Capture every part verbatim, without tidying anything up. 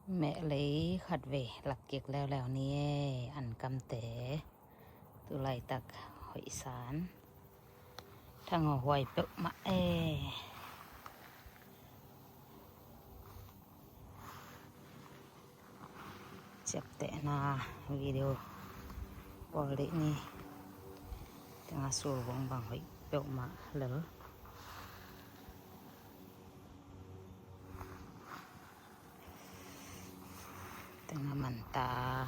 Mehlei khatvei lak kik leuleu ni e, an kam te. Tulai tak hoisan. Thang ho huai peuh mah e. Chep te na video pol dih ni. Tenga sul vong bang hoi peuh mah lel. Tenga man ta.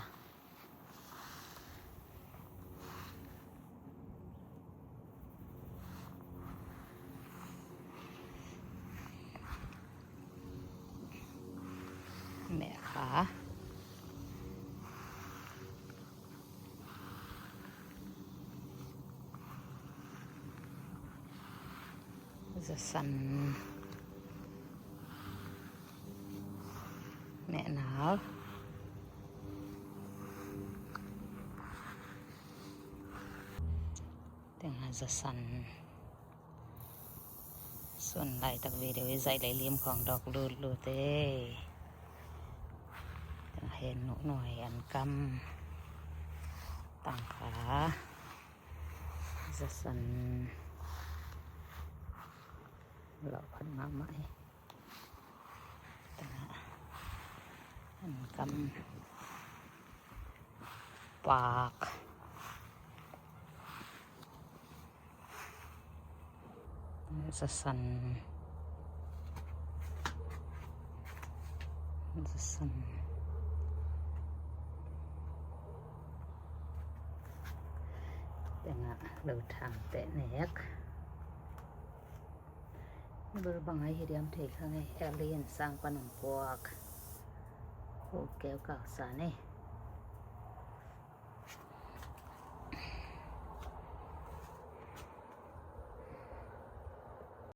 Meh kha. Jasan. Meh nal. Tenga jasan. Sun lai tak video i jai lai lim khong dok lut lut e. Tenga hen nu noi an kam. Tang kha. Jasan. Lo phat mama e. Tenga an kam. Pak. Jasan. Jasan. Tenga lo thang te nek. Bur bang ai hi diam thei kha ngai. Alien sang panung puak. Ho keu kau sa ne.